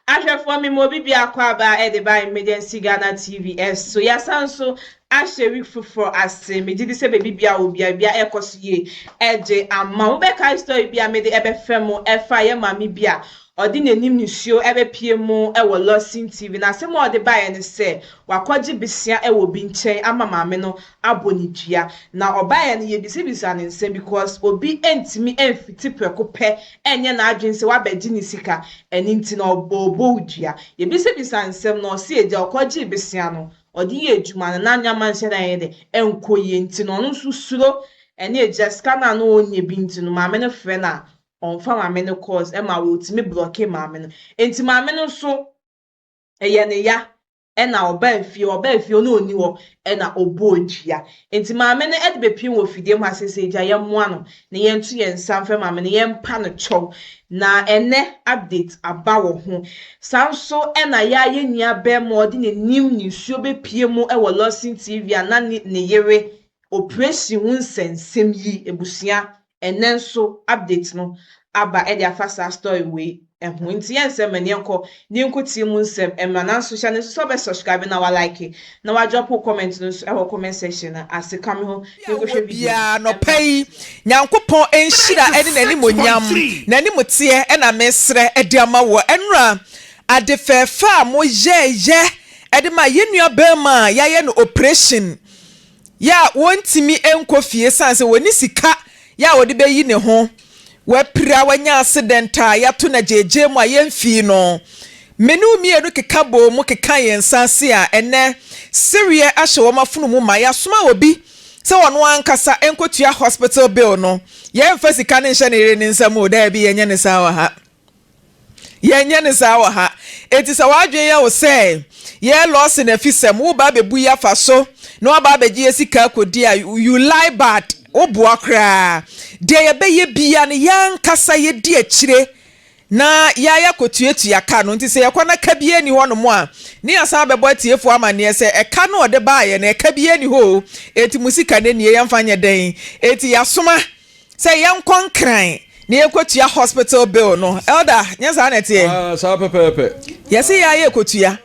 Ahwɛfoɔ me ma obi biako aba ɛde ba Emergency Ghana TV ɛso. Yɛasan nso ahyɛ week foforɔ ase. Megye di sɛ baabi bia wɔ bia bia ɛkɔ so yie ɛgye ama. Wobɛkae story bi a mede ɛbɛfrɛ mo ɛfa yɛ maame bi a ɔde n'anim nisuo ɛbɛpie mu ɛwɔ Lawson TV. Na asɛm a ɔde baeɛ ne sɛ wakɔgye besia ɛwɔ obi nkyɛn ama maame no abɔ ne dua. Na ɔbaeɛ no yɛbisabisa ne nsɛm because obi ntumi mfiti prɛko pɛ ɛnyɛ n'adwene sɛ wabɛgye ne sika ɛne nti na ɔbɔ wo dua. Yɛbisabisa nsɛm na ɔse agya ɔkɔgye besia no ɔde yɛ adwuma no na nneɛma nhyɛ da yɛ de ɛnkɔ yie nti no ɔno nso suro ɛne agya sika no a na ɔnyɛ bi nti no maame no frɛ no a ɔmfa maame no calls ɛma wɔtumi block maame no. Nti maame no nso ɛyɛ ne ya ɛna ɔbaa fie ɔno ɔni hɔ ɛna ɔbɔɔ dua. Nti maame no ɛde bepie wɔ fidie mu ase sɛ agya yɛmmoa no na yɛnto yɛn nsa mfrɛ maame no yɛmpa no kyɛw. Na ɛnɛ update aba wɔ ho. Saa nso ɛna yɛayɛ nua bɛrima ɔde n'anim nisuo bepie mu ɛwɔ Lawson TV a na ne yere operation ho nsɛnsɛm yi ebusua ɛnɛ nso update no aba ɛde afa saa story wei ɛho. Nti yɛn nsɛm ɛne yɛnkɔ ne nkɔ mu nsɛm ɛmra nanso hyɛ ne nso sɛ ɔbɛ subscribe na wa like na wa drop comment no nso ɛwɔ comment section na ase ka me ho ne nkɔhwɛ video. Biara nɔpɛ yi Nyankopɔn nhyira ɛne n'animonyam n'animoteɛ ɛna mesrɛ ɛde ama wɔ ɛnora ade fɛɛfɛ a moyɛɛyɛ ɛde ma yɛn nua bɛrima a yɛayɛ no operation yɛ a wɔntumi nkɔ fie san sɛ wɔni sika yɛ a wɔde bɛyi ne ho wapira wanya accident a yɛato na gyegye mu a yɛmfii no mene mmienu keka bɔ mu keka yɛn nsa ase a ɛnɛ sereɛ ahyɛ wɔn afono mu ma yɛasoma obi sɛ ɔno ankasa nkɔtua hospital bill no. Yɛmfa sika no nhyɛ ne yere ne nsam o. Daabi, yɛnyɛ ne saa wɔ ha, yɛnyɛ ne saa wɔ ha. Eti sɛ wadwene yɛ wo sɛ yɛ lɔɔse na fi sɛm wo ba abɛbu yi afa so na waba abɛgye yɛ sika akɔdi a, you lie bad. Woboa koraa deɛ yɛbɛyɛ bia no yɛankasa yɛdi akyire na yɛayɛ kɔtuatua ka no. Nti sɛ yɛkɔ na ka bi ani hɔ nom a ne yɛsan bɛbɔ atiefoɔ amanneɛ sɛ ɛka no ɔde baayɛ no ɛka bi ani hɔ o. Eti mu sika no nie yɛmfa nyɛ dɛn. Eti yɛasoma sɛ yɛnkɔ Nkran na yɛnkɔtua hospital bill no. Elder, nyɛ saa na ɛteɛ? Ah, saa pɛpɛɛpɛ. Yɛsɛ yɛayɛ kɔtua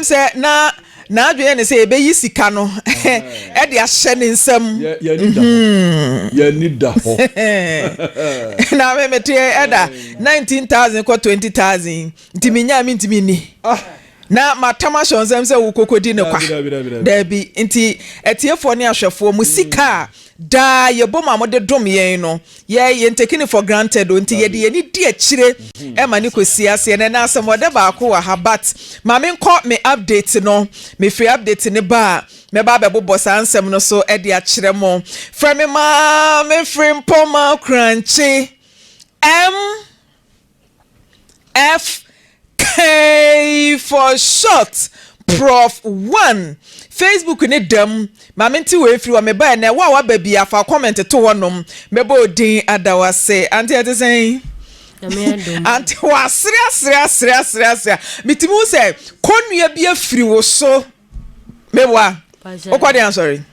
sɛ na n'adwene ne sɛ yɛbɛyi sika no ɛde ahyɛ ne nsam. Yɛni da hɔ, yɛni da hɔ. Na me mete ɛda 19,000 kɔ 20,000 nti menya mentumi nni na matam ahyɛ nsɛm sɛ wo kokodi ne kwa. Dabi, dabi, dabi. Daabi. Nti atiefoɔ ne ahwɛfoɔ mu sika a daa yɛbɔ mu a mode dom yɛn no yɛ yɛn taking it for granted o. Nti yɛde yɛni di akyire ɛma ne kɔsi aseɛ. Na ɛna asɛm ɔdɛ baako wɔ ha, but ma menkɔ me update no. Mefiri update ne ba a mɛba abɛbobɔ saa nsɛm no so ɛde akyerɛ mo. Frɛ me maa mefiri mpɔma krankye M F K for short, Prof One Facebook ne dɛm maame. Nti wɔ efiri hɔ meba ɛnɛ wo a waba bi afa comment to hɔnom mɛbɔ odin ada wase. Ante ɛte sɛn? Ante wasere asere asere asere asere. Mitimi wo sɛ kɔnnua bi afiri wo so. Meboa wokɔ de asɔre,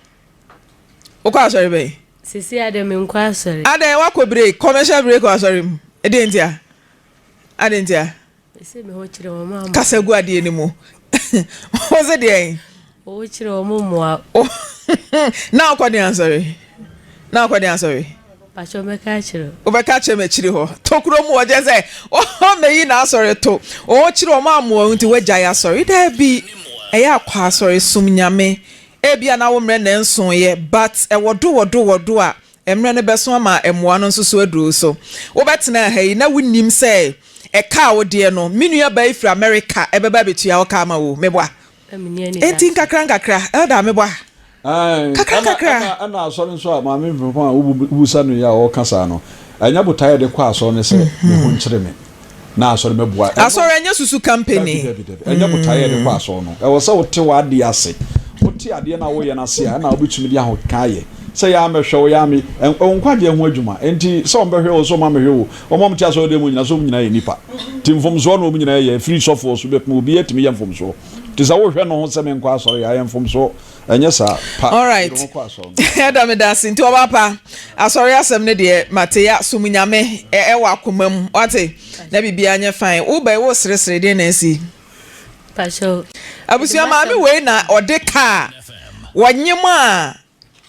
wokɔ asɔre bɛn? Sisi ade mi nkɔ asɔre. Adan wakɔ break, commercial break wɔ asɔre mu. Ɛdeɛ ntia? Adeɛ ntia? Ese mi ho kyerɛ wɔn ama. Kasa gu adeɛ no mu. Wɔ sɛ deɛ? Owó kyerɛ wɔn mmoa. Na akɔ de asɔre, na akɔ de asɔre. Pàṣẹ mɛka kyerɛ. Wobɛka kyerɛ m akyiri hɔ tokuro mu. Ɔgyɛ sɛ ɔmɛyi n'asɔre to ɔwɔ kyerɛ ɔmo amoa nti wagyae asɔre. Daabi, ɛyɛ akɔ asɔre som Nyame. Ebia na wo mmerɛ na nson yɛ, but ɛwɔ do wɔ do wɔ do a mmerɛ no bɛso ama mmoa no nso so aduro so. Wobɛtena ha yi na wonim sɛ ɛka a wodeɛ no me nua baa yi firi America ɛbɛba abɛtua wo ka ama wo. Meboa enti nkakra nkakra. Elder, meboa kakra kakra. Ɛna asɔre nso a maame mpempɔn a wobusa no yi a ɔka saa no, ɛnyɛ botaeɛ de kɔ asɔre ne sɛ me ho nkyerɛ me na asɔre mɛboa. Asɔre ɛnyɛ susu company. Dabi, dabi, ɛnyɛ botaeɛ de kɔ asɔre no. Ɛwɔ sɛ wote w'adeɛ ase, wote adeɛ no a woyɛ no ase a ɛna wobɛtumi de ahokeka ayɛ sɛ yɛ amɛhwɛ wo yɛ ame ɛwɔ nkwagyeɛ ho adwuma. Nti sɛ ɔmbɛhwɛ wo sɛ ɔma mɛhwɛ wo ɔma ɔmte asɔre dɛm mu nyina sɛ ɔm nyinaa yɛ nipa nti mfomsoɔ na ɔm nyinaa yɛ firi sɔfoɔ so bɛpem obi atumi yɛ mfomsoɔ. Nti sɛ wohwɛ no ho sɛ menkɔ asɔre a, ɛyɛ mfomsoɔ. Ɛnyɛ saa. Pa Alright. yere ho kɔ asɔre no. Ɛda meda ase. Nti ɔbaa pa, asɔre asɛm no deɛ mate ya som Nyame ɛwɔ akoma mu wate na biribiara nyɛ fine. Wo ba yi wo seresere deɛ na asi? Pakyɛw. Abusua maame wei na ɔde kaa wɔnyem a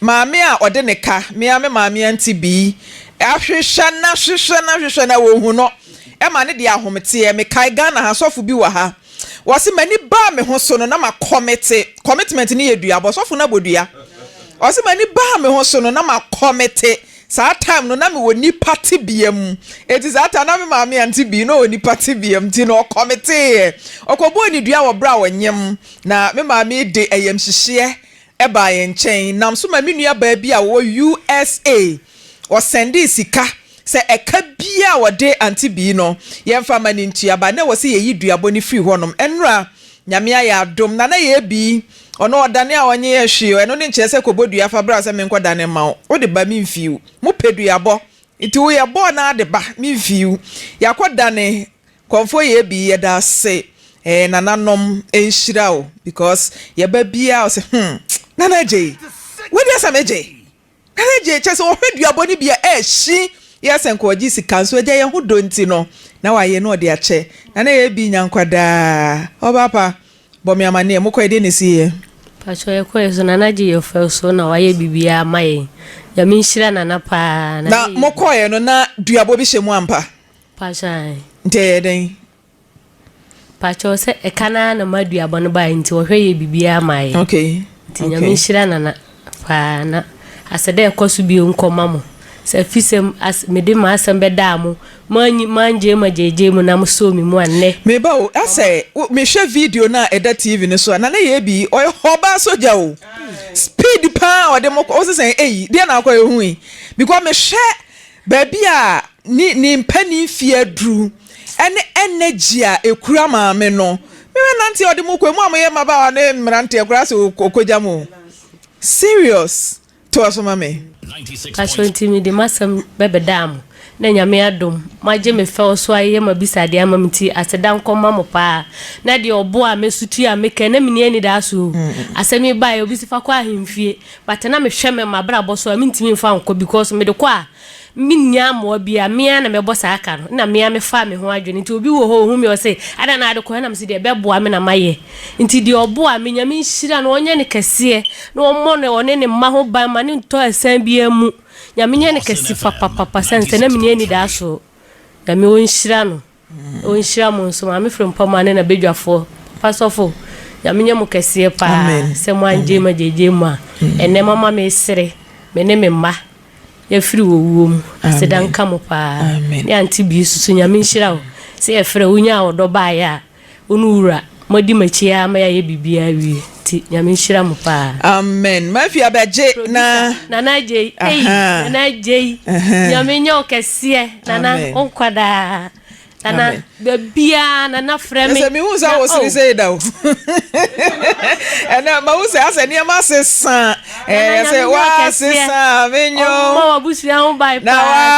Maame a ɔde ne ka, me ara me maame Auntie Bee, ahwehwɛ no ahwehwɛ no ahwehwɛ no a wɔnhu no, ɛma no de ahometeɛ. Mekae Ghana ha, sɔfo bi wɔ ha, ɔse m'ani baa me ho so no na makɔmete, commitment no yɛ duabɔ, sɔfo no abɔ dua, ɔse m'ani baa me ho so no na makɔmete, saa time no na mewɔ nipa tebea mu, enti saa time na me maame Auntie Bee na ɔwɔ nipa tebea mu, nti no ɔkɔmeteeɛ, ɔkɔbɔɔ ne dua wɔ berɛ a ɔnyem, na me maame de ayamhyehyeɛ baa yɛn nkyɛn nam so ma me nua baa bi a ɔwɔ USA ɔsɛndee sika sɛ ɛka biaa a ɔde Auntie Bee no yɛmfa mma no ntua but na ɛwɔ sɛ yɛyi duabɔ no firi hɔnom. Ɛnora Nyame ayɛ adom Nana yɛ Bee ɔno ɔdane a ɔnye yɛ hwee o ɛno ne nkyerɛ sɛ kɔbɔ dua fa bra sɛ menkɔ dane mma wo wode ba memfii wo mopɛ duabɔ nti woyɛ bɔɔ na ade ba memfii wo yɛakɔ dane Kɔmfoɔ yɛ bi yɛda ase eh nananom nhyira wo because yɛba biaa ɔsɛ hmm Nana Adjei wei deɛ sɛ megye Nana Adjei kyerɛ sɛ ɔhwɛ duabɔ no bi a ɛhyi yɛ sɛ nka ɔgye sika nso agya yɛn ho dɔ nti no na wayɛ na ɔde akyɛ Nana yɛ bi nya nkwa daa ɔbaa pa bɔ me amaneɛ mokɔɛ deɛ na ɛsiiɛ. Pakyɛ yɛkɔɛ so Nana gye yɛ fɛw so na wayɛ biribiaa ama yɛn Nyame nhyira Nana paa Na Nana yɛ bi. mokɔɛ no na duabɔ bi hyɛ mu ampa? Pakyɛ ae. Nti ɛyɛ dɛn? Pakyɛ sɛ ɛka no ara na ma duabɔ no baeɛ nti ɔhwɛ yɛ biribiara ma yɛ. Okay. Nti nyame nhyira nana paa na asɛ dɛ ɛkɔ so bio nkɔ ma mo. Sɛ afisɛm as mede m'asɛm bɛdaa mo moanyi moangyee ma gyeegyee mu na mo sɔɔ me mu a nnɛ. Me ba o, asɛ wo mehwɛ video no a ɛda TV no so a, Nana Yebi ɔyɛ ɔbaa sogya o. Speed paa a ɔde mo kɔ, wo se sɛn ei, deɛ na akɔ ehu yi. Because mehwɛ Baabi a ne ne mpanin mfeɛ aduru ne energy a ɛkura maame no, mehwɛ nante a ɔde mo kɔ, mo a moyɛ mmabaawa ne mmeranteɛ koraa sɛ ɔkɔgya mo. Serious. Toa so ma me. Pakyɛw nti mede m'asɛm bɛbɛdaa mo na Nyame adom moagye me fɛw so ayɛ m'abisadeɛ ama me nti aseda nkɔ ma mo paa na deɛ ɔboaa me so tuaa me ka na menni anidaaso oo asɛm yi baeɛ obi se fa kɔ ahemfie But na mehwɛ me mabrabɔ so a mentumi mfa nkɔ because mede kɔ a mennya mmoa biara, me ara na mɛbɔ saa ka no na me ara mefaa me ho adwene nti obi wɔ hɔ ɔhu me ɔse adɛn na ade kɔ ɛna mese deɛ ɛbɛboa me na mayɛ nti deɛ ɔboa me Nyame nhyira no ɔnyɛ no kɛseɛ na ɔmmɔ no ɔne ne mma ho ban ma no ntɔ asiane biara mu Nyame nyɛ no kɛse papapapa sane sɛ na menni anidaasoɔ Nyame ɔnhyira no. Ɔnhyira mo nso maame Frimpɔmaa ne n'abadwafoɔ papa sɔfo Nyame nyɛ mo kɛseɛ paa sɛ mo angye ma gyegye mu a ɛnɛ mama me sere me ne me mma yɛfiri wɔ wuo mu aseda nka mo paa ne ante bii susu Nyame nhyira wo sɛ yɛfrɛ wo nyaa ɔdɔ baeɛ a wo ne wura moadi makyi ara ma yɛayɛ biribiara wie nti Nyame nhyira mo paa. Amen Mafia bɛgye na. Nana Agyei ei Nana Agyei Nyame nyɛ wo kɛseɛ Nana wo nkwa daa Nana baabiaa Nana frɛ me. Ɛsɛ mehu sɛ wo sere sɛ da o ɛnɛ mahu sɛ asɛ nneɛma asesa ɛyɛ sɛ wasesa me nnwom na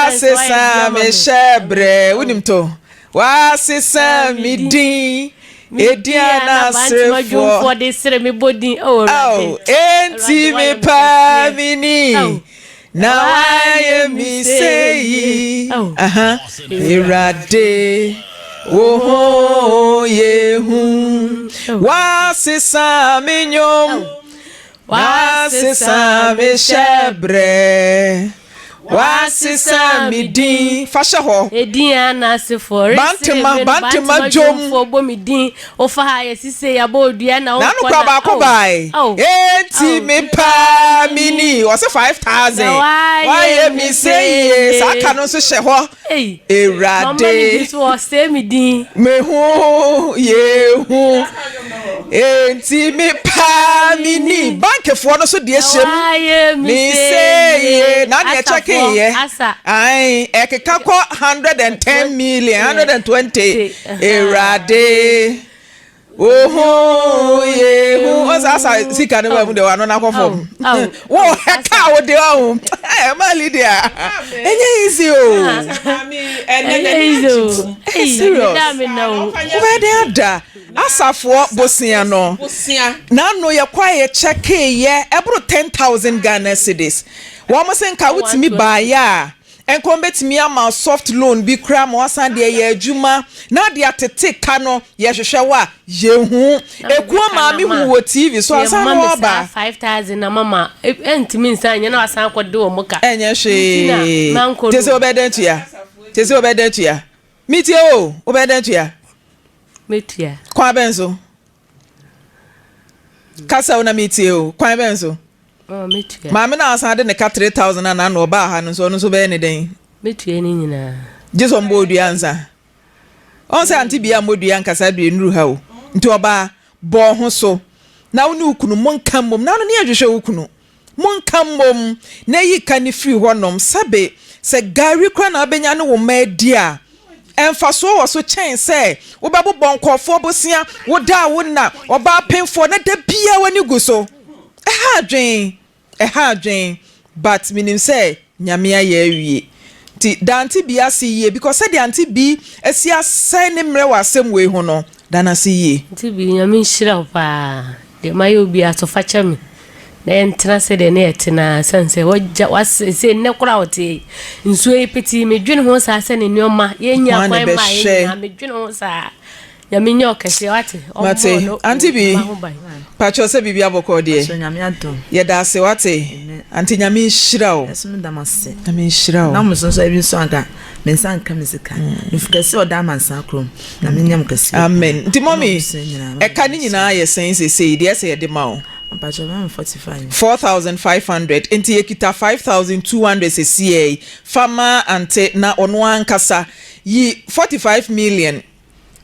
wasesa me hyɛ brɛ wonim to W'asesa me din, edin a na aserefoɔ de sere me bɔ din, oh Awurade. Oh, enti me paa me ni, na wayɛ me sei. Aha, Awurade, wo ho yɛ hu. W'asesa me nnwom, w'asesa me hyɛbrɛ. W'asesa me din. Fa hyɛ hɔ. Edin a n'asefoɔ resere Bantema, me no, Bantema Bantema dwom. dwomfoɔ bɔ me din. Wofa ha yɛsi sei, yɛabɔ odua na N'ano wonkɔ kora na, baako oh, bae. oh, Enti oh. me paa me ni. Ɔse 5,000. Na wayɛ Wayɛ me me seyie. Saa seyie. ka no nso hyɛ hɔ. Ei, Awurade. mama ne din so, ɔsɛe me din. Me ho yɛ hu. Enti me paa me ni. Bankfoɔ no so deɛ hyɛ mu. Me seyie. Na neɛ kyɛke yɛ. Ae, ɛkeka kɔ 110 million, 120. Awurade. Oho yehu ɔsɛ asa sika no ba mu deɛ wano nakɔ fam wo ɛka wo de ɔho ɛma Lydia ɛnyɛ easy o ɛnyɛ easy o serious wobɛyɛ den ada asafoɔ bosea no n'ano yɛ kɔ a yɛ kyɛkee yɛ ɛboro 10,000 Ghana cedis wɔn se nka wotumi baayɛ a Nka wɔbɛtumi ama wo soft loan bi koraa ma woasan de ayɛ adwuma na ade atete ka no, yɛhwehwɛ wo a, yɛnhu. Ekuo maame hu wɔ TV so ansa na wɔreba. Ɛnyɛ hwee. Te sɛ wobɛyɛ dɛn atua? Te sɛ wobɛyɛ dɛn atua? Metie o, wobɛyɛ dɛn atua? Kwan bɛn so? Kasa o na metie o, kwan bɛn so? Maame no a ɔsan de ne ka 3000 a n'ano ɔbaa ha no nso ɔno nso bɛyɛ ne dɛn? Mɛtua ne nyinaa. Gye sɛ ɔmbɔ odua ansa. Ɔn sɛ ante bia mmɔ dua nka saa bere nnuru ha o. Nti ɔbaa, bɔ ho so na wo ne wo kunu monka mmom. N'ano ne yɛnhwehwɛ wo kunu. Monka mmom na yi ka no firi hɔnom. Sɛbe, sɛ gari koraa na wobɛnya ne wo mma adi a, mfasoɔ wɔ so kyɛn sɛ wobɛbobɔ nkurɔfoɔ bosea, woda a wonna, ɔbaa pemfoɔ na da biara w'ani gu so. Ɛha adwen, ɛha adwen but menim sɛ Nyame ayɛ awie. Nti da Auntie Bee ase yie because sɛdeɛ Auntie Bee asi asɛe ne mmerɛ wɔ asɛm wei ho no, da no ase yie. Auntie Bee, Nyame nhyira wo paa. Deɛ mayɛ wo biara so fakyɛ me na yɛntena sɛdeɛ na yɛte no ara sane sɛ wagya wasese nnɛ koraa ɔte yi nsuo yi petee medwene ho saa sɛ ne nneɛma yɛnya Hwan na kwan ma yɛn ɛbɛhwɛ? nyinaa medwene ho saa. Nyame nyɛ ɔkɛseɛ wate. Mate Ɔmmɔ no auntie bi mma ho ban. Pakyɛw sɛ biribi abɔkɔɔ deɛ. Pakyɛw Nyame adom. Yɛda ase wate. Amen. Auntie Nyame nhyira wo. Ɛso meda mo ase. Nyame nhyira wo. Na mo so nso ebi nso anka me nsa nka me sika. Nufu kɛseɛ ɔda amansan kurom. Nyame nyɛ mo kɛseɛ. Amen. Nti Ɛna mummy abusua nyinaa. ɛka ne nyinaa yɛ sɛn seesei deɛ ɛsɛ yɛde ma wo? Mpakyɛw bɛma me 45. 4500 nti yɛkita 5200 sesiei fa ma auntie na ɔno ankasa yi 45 million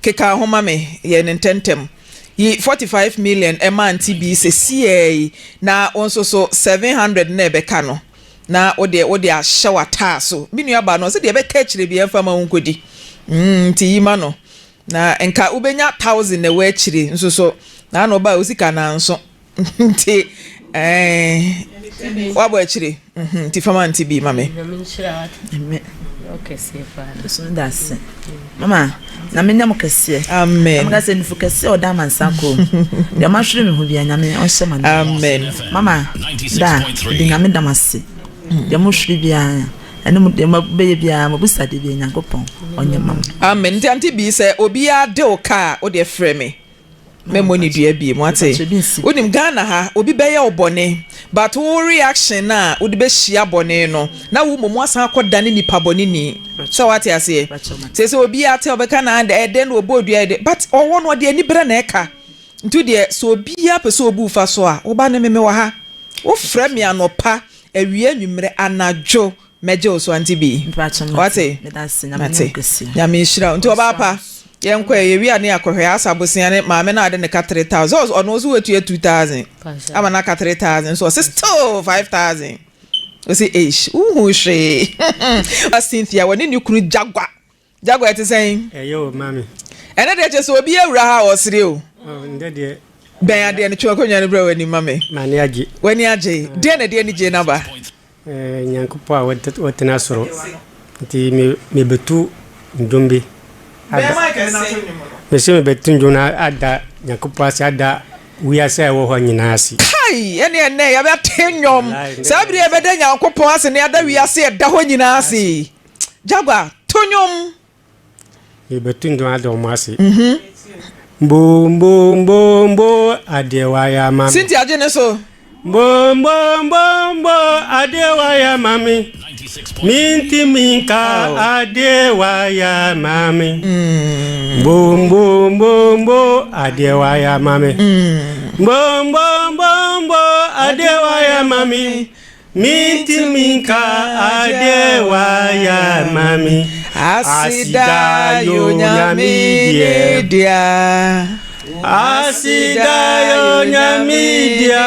Keka ho ma me, yɛ no ntɛmntɛm. Yi 45 million ma Auntie Bee sesiaa yi, na wo nso so 700 no a ɛbɛka no, na wo deɛ wode ahyɛ w'ataa so. Me nua baa no, ɔse deɛ ɛbɛka akyire biara mfa ma wo nkɔdi. Mm, nti yi ma no. Na nka wobɛnya thousand na ɛwɔ akyire nso so, na ano ɔbaa wo sika no anso. Nti eh, wabɔ akyire. Mhm, nti fama nti bi ma me. Dase. Mama, na me nyam kɛseɛ. Amen. Mama sɛ nufu kɛseɛ ɔda amansa kɔ. Deɛ ɔma hwere me ho bia nyame ɔnhyɛ ma no. Amen. Mama, da, de nyame da mase. Deɛ mo hwere bia ɛne mo deɛ mo bɛyɛ bia mo bisa de bia Nyankopɔn ɔnyɛ ma mo. Amen. Nti ante bi sɛ obiara de wo ka a, wo deɛ frɛ me. Mɛmmɔ ne dua biem wate. Wonim Ghana ha obi bɛyɛ wo bɔne but wo reaction no a wode bɛhyia bɔne no na wo mmom woasan akɔ dane nipa bɔne ni sɛ wate aseɛ. Sɛ sɛ obi ate ɔbɛka na ɛdɛn na ɔbɔ dua ɛdɛn but ɔwɔ no ɔde aniberɛ na ɛka. Nti deɛ sɛ obiara pɛ sɛ ɔbu fa so a woba ne me mewɔ ha. Wofrɛ me anɔpa, awia, anwummerɛ, anadwo Mɛgye wo so auntie Bee. Wate? Mate. Nyame nhyira wo. Nti ɔbaa pa, yɛnkɔ ɛ, yɛwie a ne yɛakɔhwɛ Asa bosea ne maame no a ɔde ne ka 3000. Sɛ ɔno nso watua 2000 ama no aka 3000 nso ɔse still 5000. Ɔse eish, wohu hwee. Cynthia, wɔne ne kunu Jagwa. Jaguar ɛte sɛn? Ɛyɛ o maame. Ɛnɛ deɛ kyerɛ sɛ obi awura ha a ɔsere o. Oh, ndɛ deɛ. Bɛn adeɛ no twe akonnwa no brɛ w'anim ma me. M'ani agye. W'ani agye. Deɛ na ɛde anigye no aba? Eh, Nyankopɔn a wɔtena soro. Nti me mebetu ndwom bi. Bɛn mic no na to nnwom no. Mese mebetu ndwom no ada Nyankopɔn ase ada wiase a ɛwɔ hɔ nyinaa ase. Kai! Ɛne ɛnnɛ yɛbɛte nnwom. Saa bere yi yɛbɛda Nyankopɔn ase na yɛada wiase a ɛda hɔ nyinaa ase yi. Jaguar, to nnwom. Mebɛto nnwom ada wɔn ase. Mbo mbo mbo mbo adeɛ wayɛ ama me. Cynthia gye ne so. Mbo mbo mbo mbo adeɛ wayɛ ama me. Mintimi nka adeɛ wayɛ ama me. Mbo mbo mbo mbo adeɛ wayɛ ama me. Mbo mbo mbo mbo adeɛ wayɛ ama me. Mintimi nka adeɛ wayɛ ama me. Aseda yɛ Onyame dea. Aseda yɛ Onyame dea.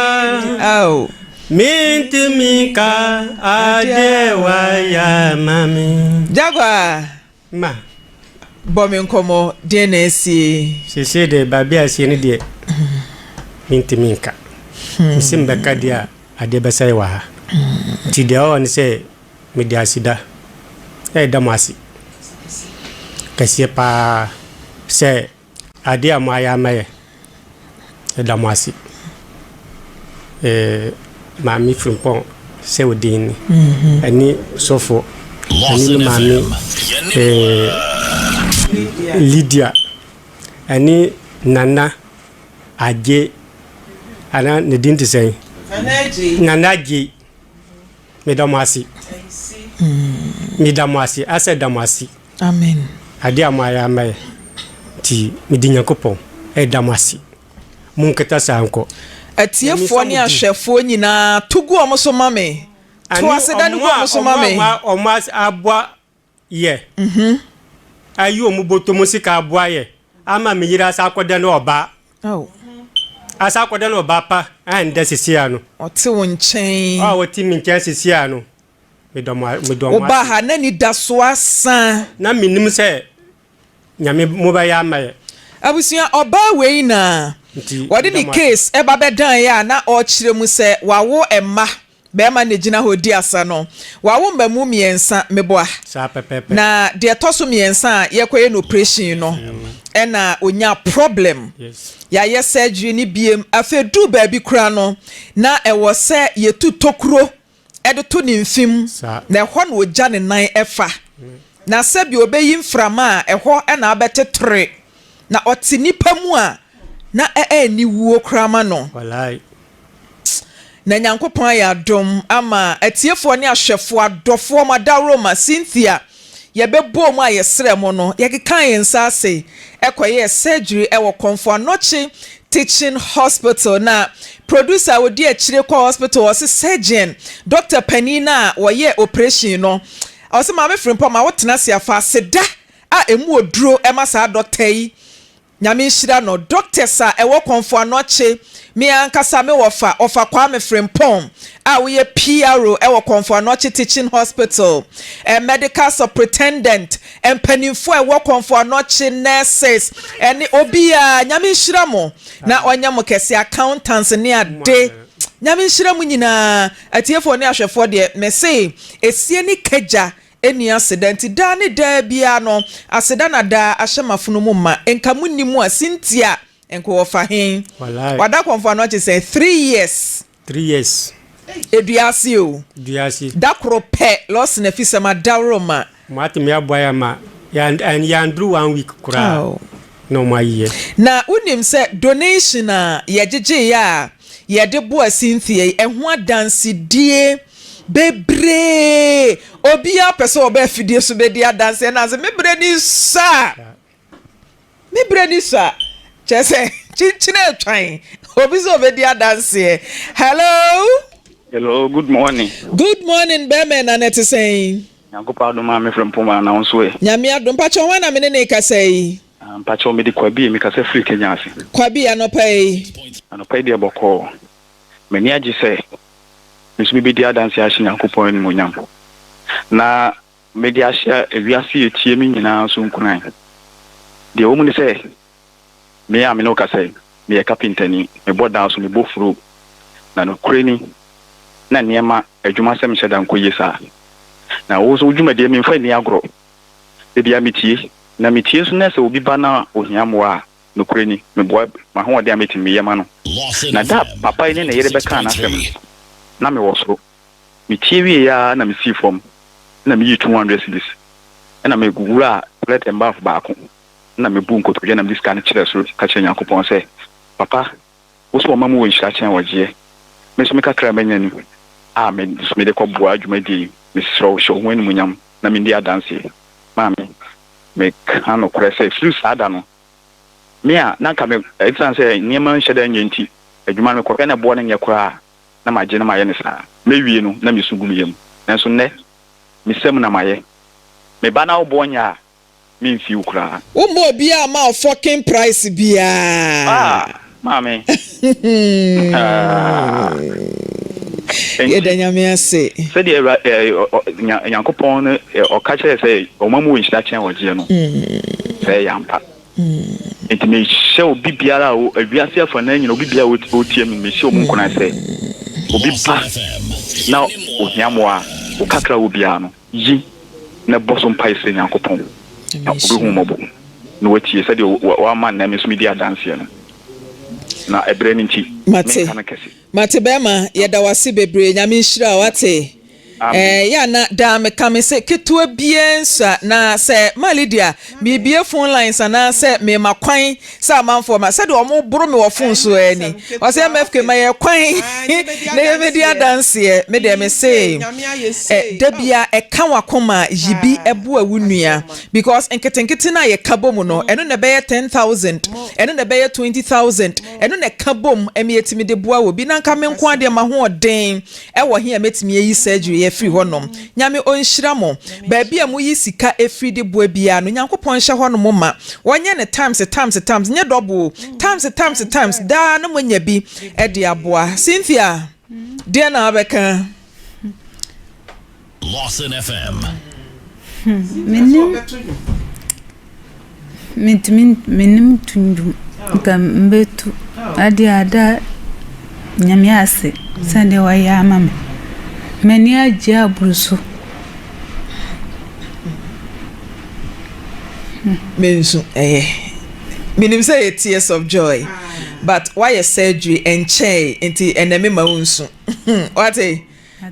Oh. Mintimi nka adeɛ wayɛ ama me. Jaguar. Ma. Bɔ me nkɔmmɔ, deɛn na asie? Seesei deɛ baabi a asie no deɛ mentumi nka. Mese mebɛka deɛ a, adeɛ bɛsɛe wɔ ha. Nti deɛ ɛwɔ hɔ ne sɛ mede aseda reda mo ase kɛseɛ pa ara sɛ Adeɛ a moayɛ ama yɛ, yɛda mo ase. Eh, Maame Frimpong sɛ wo din ni. Ɛne sɔfo, ɛne ne maame eh, Lydia, ɛne Nana Agye, ana ne din te sɛn? Nana Agye. Meda mo ase. Meda mo ase, asɛ da mo ase. Amen. Adeɛ a moayɛ ama yɛ nti mede Nyankopɔn ɛda mo ase. Monkata saa nkɔ. Atiefoɔ ne ahwɛfoɔ nyinaa to gu wɔn so ma me. To aseda no gu wɔn so ma me. Ɔmo a ɔmo aboa yɛ. Ayi ɔmo bɔtɔ mu sika aboa yɛ ama me yere asa akɔda ne ɔbaa. Asa akɔda ne ɔbaa pa a ndɛ sesia no. Ɔte wo nkyɛn. A ɔte me nkyɛn sesia no. Medɔ mo medɔ mo ase. Wobaa ha na anidasoɔ asa. Na menim sɛ Nyame mobɛyɛ ama yɛ. Abusua ɔbaa wei na wɔde ne case ɛba bɛdaeɛ a na ɔrekyerɛ mu sɛ wawo mma barima na ɛgyina hɔ redi asa no wawo mmamu mmiɛnsa meboa Saa pɛpɛpɛ. na deɛ ɛtɔ so mmiɛnsa a yɛkɔyɛ no operation no ɛna ɔnya problem Yes. yɛayɛ surgery no biem afei duu baabi koraa no na ɛwɔ sɛ yɛtu tokuro de to ne mfe mu, na ɛhɔ na ogya ne nan fa. Na sɛbi obeyi mframa a, ɛhɔ na abɛte tore. Na ɔte nnipa mu a, na ɛyɛ aniwuo koraa ma no. Na Nyankopɔn ayɛ adom ama atiefoɔ ne ahwɛfoɔ, adɔfoɔ, mo adaworoma, Cynthia, Yɛbɛbɔɔ mu a yɛsrɛɛ mo no, yɛkekaa yɛn nsa ase kɔyɛɛ surgery wɔ Komfo Anokye Teaching Hospital. Na producer a ɔdi akyire kɔɔ hospital, ɔse surgeon, doctor panin no a wɔyɛɛ operation no, ɔse Maame Frimpong ma wotena ase a fa aseda a ɛmu ɔduro ma saa doctor yi. Nyame nhyira no. Doctors a ɛwɔ Kɔmfo Anɔkye, me ankasa me wɔfa, Ɔfa Kwame Frimpong a woyɛ PRO ɛwɔ Kɔmfo Anɔkye Teaching Hospital, Medical Supritendent, mpaninfoɔ a ɛwɔ Kɔmfo Anɔkye, nurses, ɛne obiara, Nyame nhyira mo na ɔnyɛ mo kɛse, accountants ne ade, Nyame nhyira mo nyinaa, atiefoɔ ne ahwɛfoɔ deɛ, mese esie ne kagya Enni aseda nti daa ne daa biara no aseda na daa ahyɛ m'afono mu ma. Nka mo nni mu a Cynthia nka ɔfa he? Wada kɔmfo ano akye sɛn? Three years. Three years. Edua ase o. Dua ase. Da koro pɛ Lawson Afisɛm adaworo ma. Mo atumi aboa yɛn ma yɛanduru one week koraa na ɔmo ayi yɛ. Na wonim sɛ donation a yɛgyegyeeɛ a yɛde boa Cynthia yi ɛho adansedie Bebree! Obiara pɛ sɛ ɔba afidie so bɛdi adanseɛ nanso me berɛ ni sua. Me berɛ ni sua. Kyerɛ sɛ kyinkyin atwan obi sɛ ɔbɛdi adanseɛ. Hello. Hello, good morning. Good morning, bɛrima na na ɛte sɛn? Nyankopɔn adom a mefrɛ mpoma na wo nso ɛ? Nyame adom. Mpakyɛ hwan na me ne ne kasa yi? Ah, mpakyɛ mede Kwabi, mekasa firi Kenya ase. Kwabi, anɔpa yi. Anɔpa yi deɛ bɔkɔɔ. M'ani agye sɛ me nso mibedi adanse ahyɛ Nyankopɔn animuonyam, na mede ahyɛ wiase a etie me nyinaa nso nkuran. Deɛ ɛwɔ mu ne sɛ, me a me ne wo kasa yi, meyɛ kapentani, mebɔ dan so, mebɔ furo, na nokorɛ ni, na nneɛma, adwumasɛm nhyɛ da nkɔ yie saa. Na wo nso wo dwumadie, memfa nni agorɔ. Da biara metie, na metie nso na sɛ obi ba na ohia mmoa a, Nokorɛ ni, meboa m'ahoɔden a mɛtumi meyɛ ma no. Na da a papa yi ne ne yere bɛkaa n'asɛm no, na mewɔ soro. Metie wieeɛ ara na mesii fam na meyii 200 cedis na mewuraa toilet and bath baako na mebuu nkotodwe na mede sika no kyerɛɛ soro ka kyerɛɛ Nyankopɔn sɛ, Papa, wo so ɔma mu wɔ nhyira kyɛn ɔgyeɛ. Me nso me kakra a manya ni a me nso mede kɔboa dwumadie yi. Mesrɛ wo, hyɛ wo ho animuonyam na mendi adanseɛ. Maame. Meka nokorɛ sɛ, firi saa da no, me a na anka me, ɛsiane sɛ nneɛma nhyɛ da nyɛ nti, adwuma no mekɔhwɛ na ɛboɔ no nyɛ koraa a, na magye na mayɛ no saa. Mɛwie no, na mesu gu me yam. Nanso nnɛ, me sam na mayɛ. Me ba na wo boɔ nyɛ a, memfii wo koraa. Womma obiara mma wo fucking price biara. Ah! Maame. Ah! Yɛda Nyame ase. Sɛdeɛ Awura ɛɛ ɔ nya Nyankopɔn no ɔka kyerɛɛ sɛ ɔma mu wɔ nhyira kyɛn ɔgyeɛ no, sɛ ɛyɛ ampa. Nti mehyɛ obi biara a wiase afanan nyina obi biara a ɔtie me no mehyɛ ɔmo nkuran sɛ obi ba na ohia mmoa a, wo kakra a wɔ biara no yi na bɔ so mpae srɛ Nyankopɔn na ɔbɛhu wo mmɔbɔ na watie sɛdeɛ wama nnɛ me nso medi adanseɛ no. Na ɛberɛ no nti menka no kɛse. Mate bɛɛma yɛda wase bebree nyame nhyira wo wate ɛɛ yɛ na daa meka me se ketewa biaa nsua na sɛ ma Lydia mebie phone lines anaa sɛ mema kwan sɛ amanfoɔ ma sɛdeɛ ɔmo boro me wɔ phone so ɛɛ ni ɔsɛ MFK ma yɛ kwan na yɛ medi adanseɛ me deɛ me se ɛ da bia ɛka wakoma yi bi ɛboa wo nua because nketenkete no a yɛka bɔ mu no ɛno na ɛbɛyɛ 10,000 ɛno na ɛbɛyɛ 20,000 Ɛno na ɛka bom ma yɛtumi de boa obi. Na nka me nko ara deɛ m'ahoɔden wɔ he a mɛtumi ayi surgery afiri hɔ nom. Nyame ɔnhyira mo. Baabi a moyi sika firi de boa biara no Nyankopɔn nhyɛ hɔ nom ma. Wɔnyɛ no times times times, nyɛ double o, times times times, daa na moanya bi de aboa. Cynthia, deɛn na wobɛka? Lawson FM. Mennim mentumi mennim to nnwom nka mɛtu adeɛ ada Nyame ase sɛdeɛ wayɛ ama me. M'ani agye aboro so. Me nso ɛyɛ. Menim sɛ ɛyɛ tears of joy but woayɛ surgery ɛnkyɛe nti ɛnɛ mema wo nsu. Wate?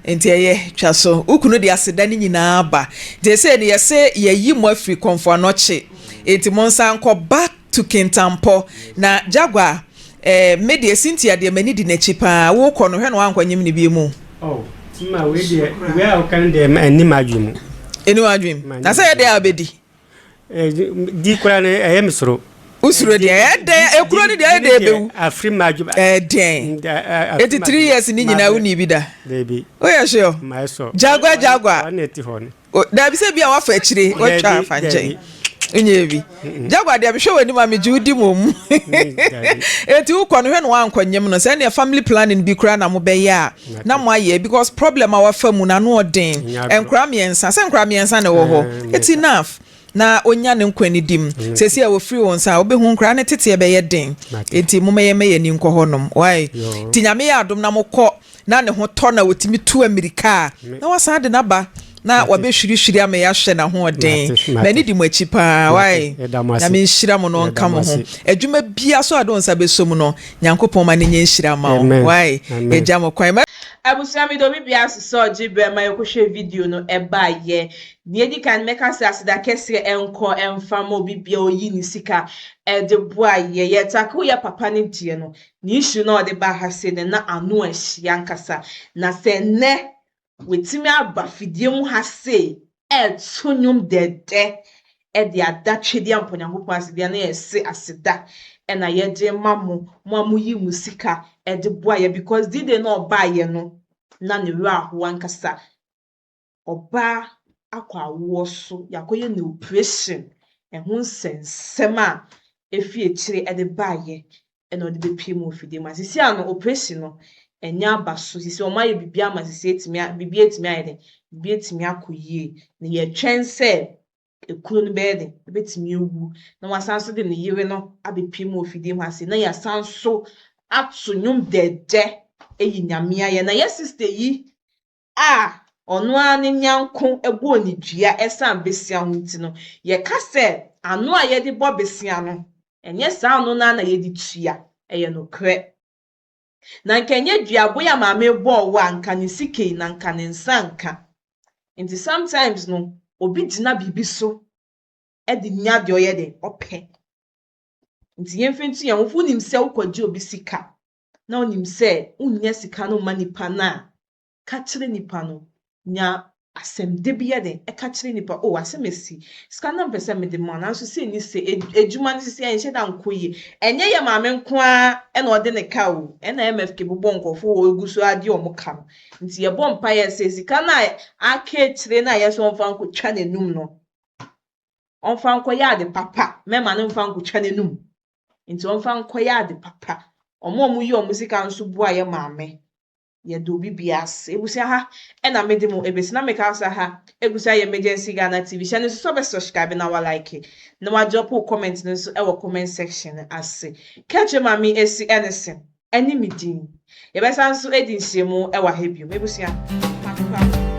Nti ɛyɛ, twa so. Wo kunu de aseda no nyinaa ba. Nti ɛsei no yɛse yɛayi mo afiri Kɔmfo Anɔkye. Nti monsan nkɔ back to Kintampɔ. Na Jaguar, eh, me deɛ Cynthia deɛ m'ani di n'akyi paa. Wokɔ no, hwɛ na woankɔ nyem no bio mu. Oh, Tima, wei deɛ, wei a woka no deɛ, ɛnni m'adwene mu. Ɛnni w'adwene mu? Na sɛ ɛyɛ dɛn a wobɛdi? Di koraa no ɛyɛ me soro. Wosuro deɛ ɛyɛ dɛn ekuro no deɛ ɛyɛ dɛn ebewu. Afiri ma adwuma. Ɛdɛn eti 3 years ni nyinaa wonni bi da. Dabi. Woyɛ sure. Mayɛ sure. Jagua jagua. Ɔne ɛte hɔ no. Dabi sɛ bi a wafa akyire watwa afa nkyɛn. Nyɛ bi. Jagua deɛ mehwɛ w'anim a megye wo di mmom. Eti wokɔ no hwɛ na wankɔ nyem no sɛ ɛneɛ family planning bi koraa na mobɛyɛ a na moayɛ because problem a wafa mu no ano ɔden. Nkora mmiɛnsa sɛ nkora mmiɛnsa na ɛwɔ hɔ. It's enough na onya ne nkwa nidi mu. Sɛsi a wɔfiri wo nsa a wobɛhu nkora ne teteɛ bɛyɛ den. Enti momma yɛmma yɛn ani nkɔ hɔnom. Why? Nti Nyame yɛ adom na mokɔ na ne ho tɔ na ɔtumi tu amirika a, na wasan de no aba na wabɛhwirihwiri ama yɛahwɛ n'ahoɔden. M'ani di mo akyi paa. Why? Nyame nhyira mo na ɔnka mo ho. Adwuma biara so a wode wo nsa bɛsɔ mu no, Nyankopɔn ma no nyɛ nhyira mma wo. Why? Yɛgya mo kwan. Abusua meda obi biara ase sɛ ɔgye berɛ ma yɛkɔhwɛɛ video no baeɛ. Nea edi kan mɛka sɛ aseda kɛseɛ nkɔ mfa ma obi biara a ɔyii ne sika de boaeɛ. Yɛ tackle yɛ papa no deɛ no, ne issue no a ɔde baa ha sei no na ano ahyia ankasa. Na sɛ nnɛ watumi aba fidie mu ha sei reto nnwom dɛdɛ de ada Twedeɛ Ampa Onyankopɔn ase deɛ na yɛse aseda na yɛde rema mo, mo a moyii mo sika de boaeɛ because D-Day no a ɔbaeɛ no na ne werɛ ahow ankasa. Ɔbaa akɔ awoɔ so, yɛakɔyɛ no oprehyɛn, ɛho nsɛnsɛm a ɛfiri akyire de baeɛ na ɔde bɛpue mu wɔ fidie mu ha. Seesei ano oprehyɛn no ɛnyɛ aba so, seesei wɔayɛ biribi ama seesei atumi a biribi atumi ayɛ dɛn, biribi atumi akɔ yie. Na yɛretwɛn sɛ ekuro no bɛyɛ dɛn, ɛbɛtumi awu na wasan nso de ne yere no abɛpue mu wɔ fidie mu ha sei na yɛasan nso ato nnwom dɛɛdɛ ayi Nyame ayɛ. Na yɛ sister yi a ɔno ara ne nyɛnko bɔɔ no dua ɛsiane besia ho nti no, yɛka sɛ ano a yɛde bɔ besia no, ɛnyɛ saa ano no ara na yɛde tua. Ɛyɛ nokorɛ. Na anka ɛnyɛ duabɔ yi a maame bɔɔ wo a, anka ne sika yi, na anka ne nsa nka. Nti sometimes no, obi gyina biribi so de nya deɛ ɔyɛ dɛn, ɔpɛ. Nti yɛmfa ntu yɛn ho fo. Wonim sɛ wokɔgye obi sika na wonim sɛ wonnya sika no mma nipa no a, ka kyerɛ nipa no, nya asɛmde bi yɛ dɛn, ka kyerɛ nipa, oh asɛm asi, sika no na mepɛ sɛ mede ma wo nanso sei ne sei, adwuma no sisi ɛnhyɛ da nkɔ yie. Ɛnyɛ yɛ maame nko ara na ɔde ne ka o, ɛna MFK bobɔ nkurɔfoɔ wɔ egu so ara de wɔn ka no. Nti yɛbɔ mpaeɛ sɛ sika no a aka akyire no a yɛsɛ ɔmfa nkɔtwa n'anum no, ɔmfa nkɔyɛ ade papa, mɛma no mfa nkɔtwa n'anum. Nti ɔmfa nkɔyɛ ade papa. Wɔn a wɔyi wɔn sika nso boa yɛ maame. Yɛda obi biara ase. Ebusua ha na mede mo ebesi na meka sɛ ha egu so ayɛ Emergency Ghana TV. Hyɛ no nso sɛ ɔbɛ subscribe na wa like na wa drop wo comment no nso wɔ comment section no ase. Kɛkyerɛ Maame Esi ɛne se ɛne me din. Yɛbɛsan nso adi nhyiamu wɔ ha bio. M'abusua, makra mo.